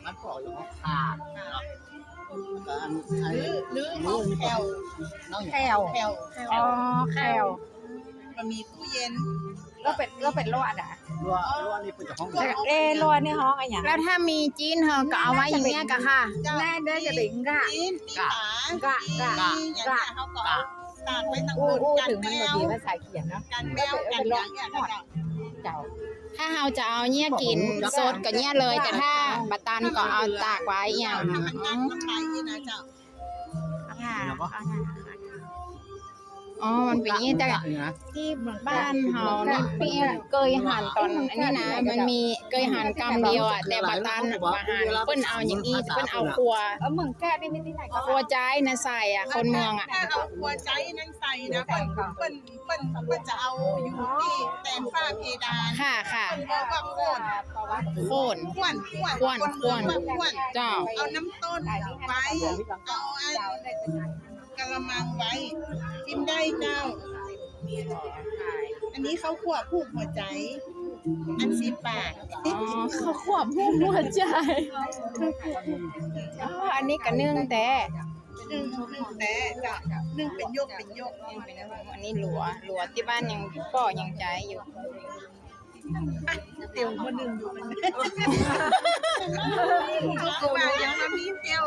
ມັນກໍອອກຢູ່ຂອງຂ້າງເນາະ ກໍອັນ ອັນ ຫຼື ຫຼືຂອງແຂ້ວ ແຂ້ວ ແຂ້ວ ອໍ ແຂ້ວ ມັນມີຕູ້ເຢັນ ລາວເປັນ ລາວເປັນລົວດອະ ລົວດ ລົວດນີ້ເປັນເຈົ້າຂອງ ເອ ລົວດນີ້ຮ້ອງອີຫຍັງ? ແລ້ວຖ້າມີຈີນເຮົາກໍເອົາໄວ້ຢ່າງເນີ້ຍກະຄ່າ ແນ່ເດີ ຈະເປັນກະ ຈີນ ມີປາ ກະ ກະ ກະ ເຮົາກໍເອົາຕາກໄວ້ຕັ້ງບົນ ໂອ້ ກັນແມວ ມັນບໍ່ດີພາສາຂຽນເນາະ ກັນແມວ ກັນຫຍັງເນຍ ເຈົ້າ ເຈົ້າ ຖ້າເຮົາຈະເອົາເນີ້ຍກິນສົດກໍເນີ້ຍເລີຍ ແຕ່ຖ້າບໍ່ຕັນກໍເອົາຕາກໄວ້ອີ່ຫຍັງ ຖ້າມັນນັ່ງລົງໄປນີ້ນະເຈົ້າ ອ່າ ອໍ ມັນເປັນນີ້ ແຕ່ທີ່ບ້ານເຮົານີ້ ເຄີຍຫັນຕອນອັນນີ້ນະ ມັນມີ ເຄີຍຫັນກຳດຽວອະ ແຕ່ບໍ່ຕັນບໍ່ຫັນ ເພິ່ນເອົາຫຍັງອີກ ເພິ່ນເອົາຂົ້ວ ເອີ ເມືອງແກ້ວນີ້ມີທີ່ໄຫນກໍ ຂົ້ວຈ້າຍນະໃສ່ອະ ຄົນເມືອງອະ ຖ້າເອົາຂົ້ວຈ້າຍນັ້ນໃສ່ນະ ເພິ່ນ ເພິ່ນ ເພິ່ນ ເພິ່ນຈະເອົາຢູ່ທີ່ແຕ່ງຝາເພດານ ຄ່ະ ຄ່ະ ເພິ່ນບອກວ່າໂຄ່ນ ໂຄ່ນ ໂຄ່ນ ໂຄ່ນ ເຈົ້າ ເອົານ້ຳຕົ້ນໄວ້ ເອົາອັນກະລະມັງໄວ້ ກິນໄດ້ເຈົ້າ ອັນນີ້ເຂົ້າຂົ້ວຜູກຫົວໃຈ ອັນສິບບາດ ອໍ ເຂົ້າຂົ້ວຜູກຫົວໃຈ ອໍ ອັນນີ້ກະໜຶ້ງແຕ່ ໜຶ້ງ ໜຶ້ງແຕ່ເຈົ້າ ໜຶ້ງເປັນຍົກເປັນຍົກ ອັນນີ້ຫຼົວ ຫຼົວ ທີ່ບ້ານຍັງປໍຍັງໃຈຢູ່ ຕຽວບໍ່ໜຶ້ງຢູ່ ເຂົາກໍວ່າຍັງບໍ່ມີຕຽວ